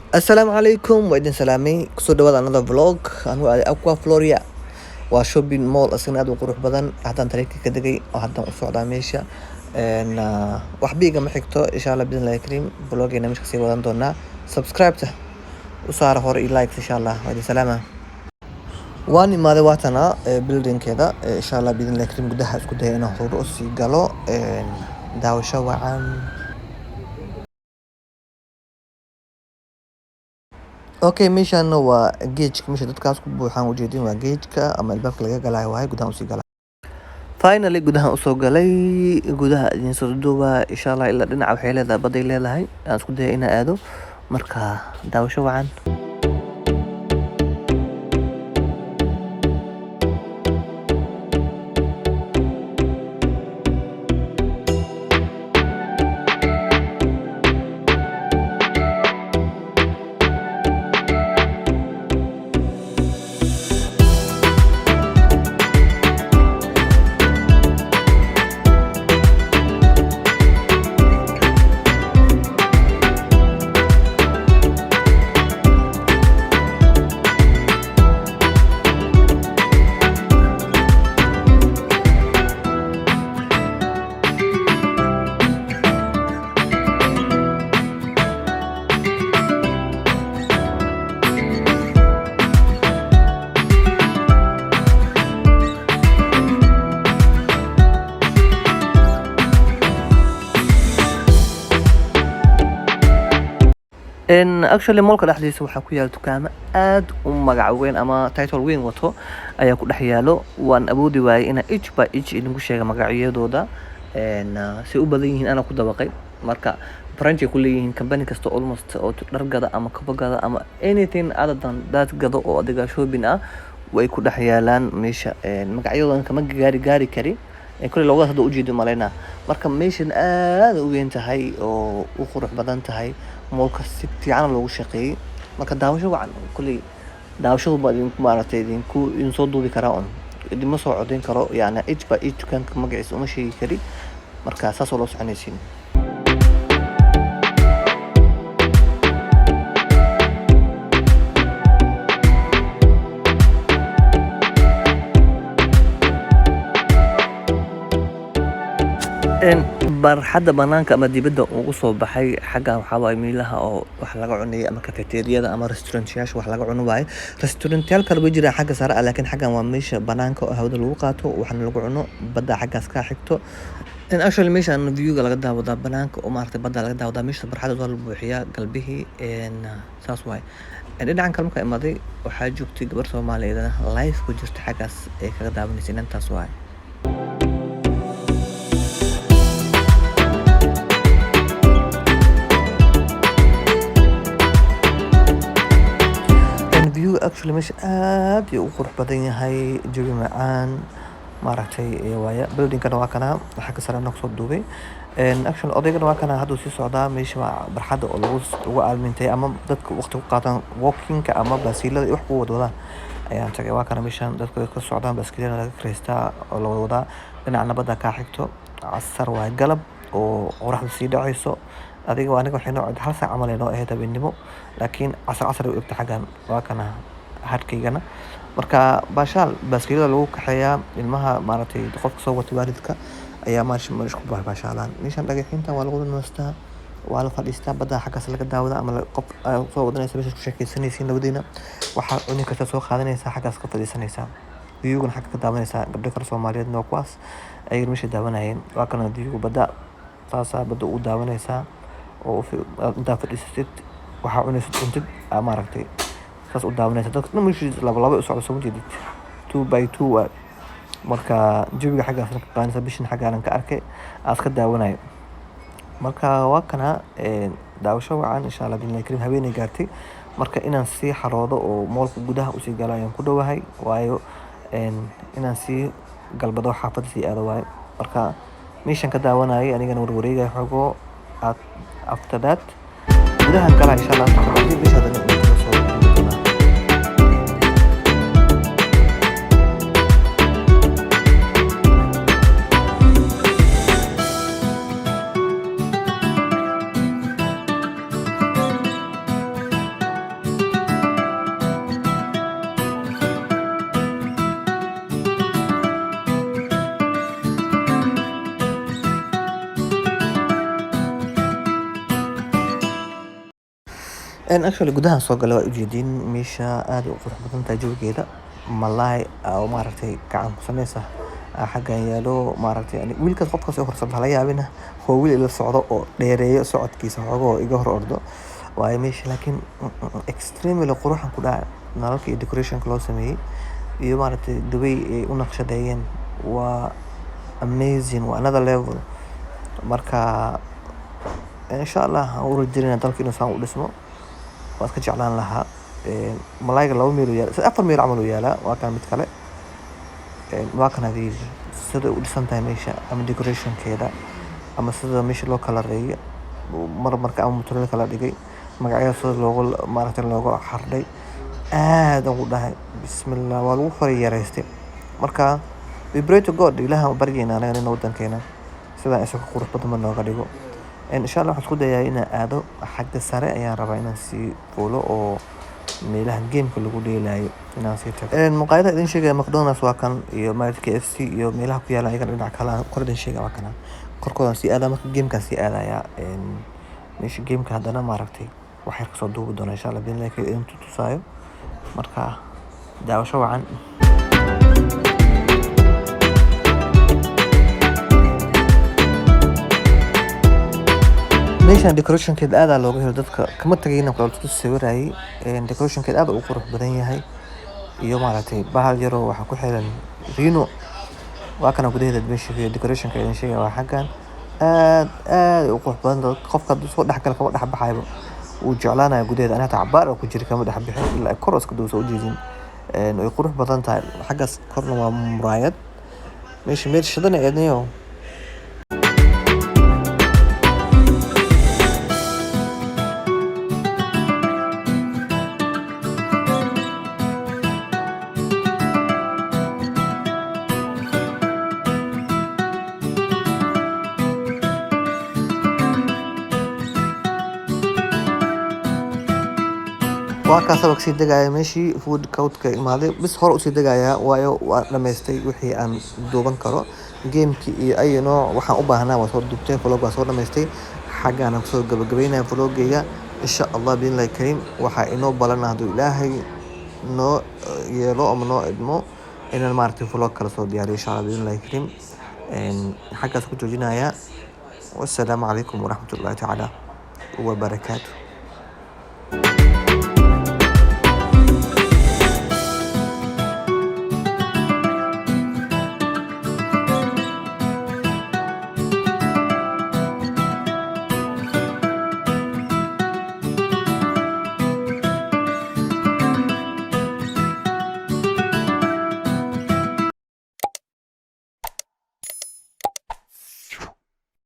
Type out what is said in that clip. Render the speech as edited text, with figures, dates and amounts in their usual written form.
Assalaamu calaykum, waa idin salaamay. Kusoo dhawaada another vlog. Anigu aaday Aqua Floria, waa shopping mall isagana aad u qurux badan. Haddaan tareenka ka degay oo haddaan u socdaa meesha. Waxba igama xigto, insha Allah biidnillahi kariim. Vloggeena meesha kasii wadan doonaa. Subscribe-ta u saara hore iyo likes, insha Allah. Waa idin salaama. Waan imaaday, waatana buildingkeeda. Insha Allah biidnillahi kariim, gudaha isku daya inaan hore usii galo. Daawasho wacan. Okay, meeshaan waa gate-ka, meesha dadkaas ku buuxaan ujeedin waa gate-ka ama albaabka laga galayo waaye. Gudaha usii galay, finally gudaha usoo galay, gudaha idin soo duuba insha Allah. Ilaa dhinaca waxay leedahay baday leedahay, aan isku daya inaan aado. Marka daawasho wacan. Actually mallka dhexdiisa waxaa ku yaala dukaamo aad u magac weyn ama title weyn wato ayaa ku dhex yaalo. Waan awoodi waayey inaan each by each idinku sheega magacyadooda. Si u badan yihiin anaa ku dabaqay. Marka branch ay ku leeyihiin company kasta almost oo dhar gada ama kabo gada ama anything other than that gado oo adiga shopping ah, way ku dhex yaalaan meesha. Magacyadoodan kama gaari gaari kari. Kuley loogadaas hadda ujeedo malaynaa. Marka meeshan aad u weyn tahay oo u qurux badan tahay, mallka si fiican loogu shaqeeyey. Marka daawasho wacan. Kuley daawashadu baa idinku maaragtay idinku idin soo duubi karaa un idinma soo codeyn karo, yani each by each dukaanka magaciisa uma sheegi kari. Marka saas oo loo soconaysiin. Barxadda banaanka ama dibadda ugu soo baxay, xaggan waxaa waaye meelaha oo wax laga cunay ama cafeteriada ama restaurantyaasha wax laga cuno waaye. Restaurantyaal kale way jiraan xagga sare ah, laakiin xaggan waa meesha banaanka oo hawada lagu qaato, waxna lagu cuno, badda xaggaas ka xigto. Actually meeshan viewga laga daawadaa banaanka oo maaragtay badda laga daawadaa. Meesha barxadda waa la buuxiyaa galbihii. Saas waaye. Dhinacan kale markaa imaaday, waxaa joogtay gabar Soomaaliyeedna live ku jirta, xaggaas ay kaga daawanaysa inantaas waaye. View actually meesha aad ayuu u qurux badan yahay, jawi macaan maaragtay waaye. Buildingkana waa kana xagga sare anaa kusoo duubay. Actually odaygana waa kana hadduu sii socdaa. Meesha waa barxadda oo lagu aalmintay ama dadka waqti ku qaataan walkingka ama baaskiilada iyo wax ku wadwadaan ayaan tagay. Waa kana meeshan dadka way ka socdaan, baaskiilada laga kireystaa oo la wadwadaa. Dhinacna badda kaa xigto. Casar waaye, galab oo qoraxda sii dhacayso. Adiga aniga waxay noo 1 saac camal ay noo ahayd habeenimo, laakiin casar casar ay u egtay xaggan. Waa kana hadhkaygana. Marka baashaal baaskiilada lagu kaxeeyaa ilmaha, maaragtay qofka soo wata waalidka ayaa meesha meesha ku baashaalaan. Meeshan dhagaxiintan waa lagu nastaa, waa la fadhiistaa, badda xaggaas laga daawada ama qof soo wadanaysa meesha ku sheekeysanaysiin labadiina, waxaa cuni kartaa soo qaadanaysaa, xaggaas ka fadhiisanaysaa, viewgana xagga ka daawanaysaa. Gabdho kale Soomaaliyeedna waa kuwaas ayagana meesha daawanayeen. Waa kana viewga badda, saasaa badda u daawanaysaa oo intaa fadhiisatid, waxaa cunaysid cuntid, aa maaragtay saas u daawanaysa. Dadka dhan meesha laba laba u socdo, soo ma jeedid? Two by two waay. Marka jawiga xaggaasna ka qaadanaysa, bishan xaggaanan ka arkay aas ka daawanayo. Marka waa kana. Daawasho wacan insha Allah biidnillahi kariim. Habeenay gaartay, marka inaan sii xaroodo oo mallka gudaha usii galo ayaan ku dhowahay, waayo inaan sii galbado xaafadda sii aado waayo. Marka meeshan ka daawanayay anigana warwareegaya xoogo. After that gudahan galaa insha Allah, kabacdi meesha haddana idinkaga soo duubi doonaa. Actually gudahan soo galay, waa ujeediin meesha aad u qurux badan tahay jawigeeda. Malaay oo maaragtay gacan ku sameysa xaggan yaalo maaragtay. Wiilkaas qofkaas oo horsocdo hala yaabina, waa wiil ila socdo oo dheereeyo socodkiisa xoogo iga hor ordo waayo meesha. Laakiin extremely quruxan ku dhaca nalalka iyo decorationka loo sameeyey iyo maaragtay the way ay u naqshadeeyeen waa amazing, waa another level. Marka insha Allah aan u rajeynaya dalka inuu saan u dhismo, waa iska jeclaan lahaa. Malaayga laba meel uu yaala, afar meel camal uu yaalaa. Waa kan mid kale, waa kan hadii sida u dhisan tahay meesha ama decorationkeeda ama sida meesha loo kala reeyay mar marka ama mutuleel kala dhigay, magacyada sida loogu maaragtay loogu xardhay, aad ugu dhahay bismillah, waa lagu fara yareystay. Marka we pray to God, Ilaaha baryeena anaga in wadankeena sidaa isaga qurux badan ba nooga dhigo. Insha Allah waxaan isku dayaa inaan aado xagga sare. Ayaan rabaa inaan sii fuulo oo meelaha gameka lagu dheelayo inaan sii tago. Maqaayadaha idin sheegaya, McDonald's waa kan iyo maaragtay KFC iyo meelaha ku yaala ayagana dhinaca kale kor idin sheegaya, waa kana korkoodaan sii aadaa. Marka gamekaan sii aadaya meesha gameka, haddana maaragtay wax yar kasoo duubi doona insha Allah biidnillahi idin tutusaayo. Marka daawasho wacan. Meeshan decorationkeeda aad aa looga helo, dadka kama tagayna kula sawirayay. Decorationkeeda aad u qurux badan yahay iyo maaragtay bahal yaroo waxaa ku xiran rino. Waa kana gudaheeda meesha decorationka idin sheegaya, waa xaggan, aad aad u qurux badan. Qofka hadduu soo dhex gala kama dhex baxayba, wuu jeclaanaya gudaheeda. Aniga hataa cabaar oo ku jira kama dhex bixin ilaa kor iska dhow soo ujeedin. Way qurux badan tahay. Xaggaas korna waa muraayad. Meesha meel shidan eednayo. Waa kaasaba kasii degaya meeshii food courtka imaaday bis, hore usii degaya waayo waa dhamaystay wixii aan duuban karo, gamekii iyo ay nooc waxaan u baahnaa waa soo duubtay. Vlog waa soo dhamaystay, xaggaana kusoo gabagabeynaya vlogayga insha Allah biidnillahi kariim. Waxaa inoo balana hadduu Ilaahay noo yeelo ama noo idmo inaan maaragtay vlog kala soo diyaariyo insha Allah biidnillahi kariim. Xaggaas ku joojinaya. Wassalaamu calaykum waraxmatullahi tacaala wabarakaatu.